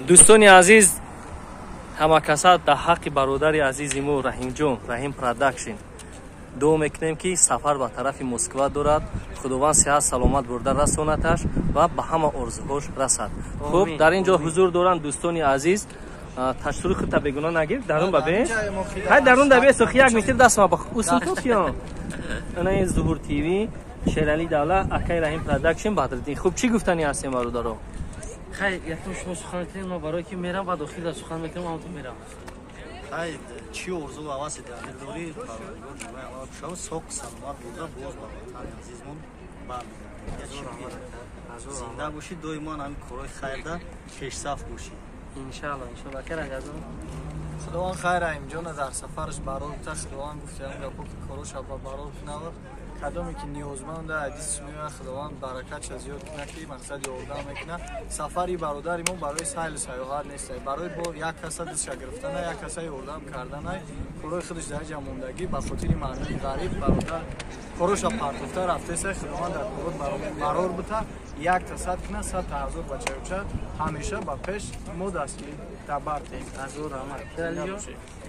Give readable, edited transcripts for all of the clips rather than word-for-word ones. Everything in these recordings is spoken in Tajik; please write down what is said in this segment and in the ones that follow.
Дӯстони азиз, ҳама каса дар ҳаққи бародари азизи мо Раҳимҷон, Раҳим Продакшн дуо мекунем, ки сафар ба тарафи Москва дорад. Худованд сиҳат саломат бурда расонаташ ва ба ҳама орзуҳош расад. Хуб, дар ин ҷо ҳузур доранд дӯстони азиз. Ташруи худта бегуна нагир, дарун ба бе, ҳай дарун да бе, сохи як метр дастма ба усун то киён. Ана ин Зуҳур ТВ, Шерали Давла, акай Раҳим Продакшн, Бадриддин. Хуб, чӣ гуфтани ҳастем, бародаро? Хай, якум шумо сухан мекунем, ма барое ки мерам, баъд охир да сухан мекунем, амту мерам. Хай, чӣ орзу ҳаваси дар дил дорӣ, Парвардигор ҷумлаи аввал кушава, соқ саломат буда боз ба ватани азизмон бармегардем. Зинда бошӣ, доимо ҳамин корҳои хайрда пешсаф бошӣ. Иншалло, иншалло. Ака Рагазон? Худованд хайр Раҳимҷона дар сафараш барор кута. Худованд гуфт ям гапо ки короша ба барор кунавар, кадоме ки ниёзманда ҳадис меояд, Худованд баракатша зиёд куна, ки мақсад ёрдам мекуна. Сафари бародари мо барои сайлу саёҳат нест, барои бо як каса дастша гирифтана, як каса ёрдам карданай. Корои худаш дар ҷа мондагӣ, ба хотири мардуми ғариб бародар короша партофта рафтеса. Худованд дар корот барор бута, якта сад куна, садта ҳазор бачаюча ҳамеша ба пеш мо дастгирӣ дабартем. Ҳазор раҳмат.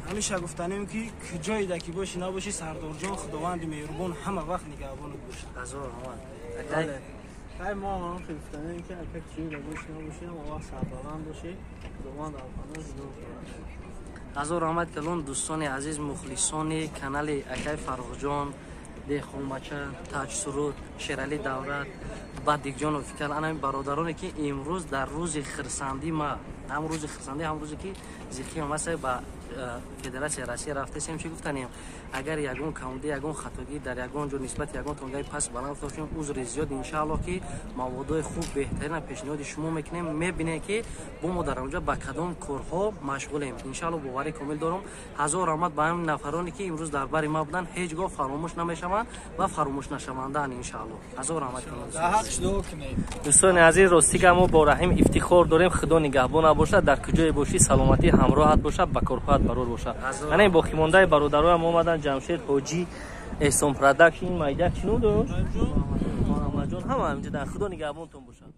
Ҳамеша гуфтанем, ки куҷоеда ки бошӣ набошӣ, Сардорҷон, Худованди меҳрубон ҳама вақт нигаҳбонат бошад. Ҳазор раҳмат. Хай, мо ҳам гуфтанем, ки ака куҷоеда бошӣ набошӣ, ҳама вақт сарбаланд бошӣ, Худованд дар паноҳ нигоҳ дорад. Ҳазор раҳмат калон. Дӯстони азиз, мухлисони канали акай Фаррухҷон, Деҳқонбача, Таҷсуруд, Шерали Даврат, Бадикҷон Офикал, анами бародароне, ки имрӯз дар рӯзи хирсандӣ ма, ҳам рӯзи хирсандӣ, ҳам рӯзе ки зиқиам аст, ба Федератсияи Россия рафтесем, чӣ гуфтанем? Агар ягон камбудӣ, ягон хатогӣ дар ягон ҷо нисбати ягон тонгаи паст баланд гуфта бошем, узри зиёд. Иншааллоҳ, ки маводҳои хуб, беҳтарина пешниҳоди шумо мекунем. Мебинем, ки бо мо дар онҷа ба кадом корҳо машғулем. Иншааллоҳ, боварӣ комил дорам. Ҳазор раҳмат ба ҳамин нафароне, ки имрӯз дар бари ма буданд, ҳеҷ гоҳ фаромӯш намешаванд ва фаромӯш нашавандаанд, иншааллоҳ. Ҳазор раҳмат. Дӯстони азиз, ростига мо бо Раҳим ифтихор дорем. Худо нигаҳбона бошад, дар куҷое бошӣ, саломатӣ ҳамроҳат бошад, ба корҳоят барор бошад. Ана ин боқимондаи бародароям омаданд: Ҷамшед, Ҳоҷӣ, Эҳсон Продакшн, майда чину дошт, Муҳаммадҷон, ҳама ҳаминҷо. Худо нигаҳбонтон бошад.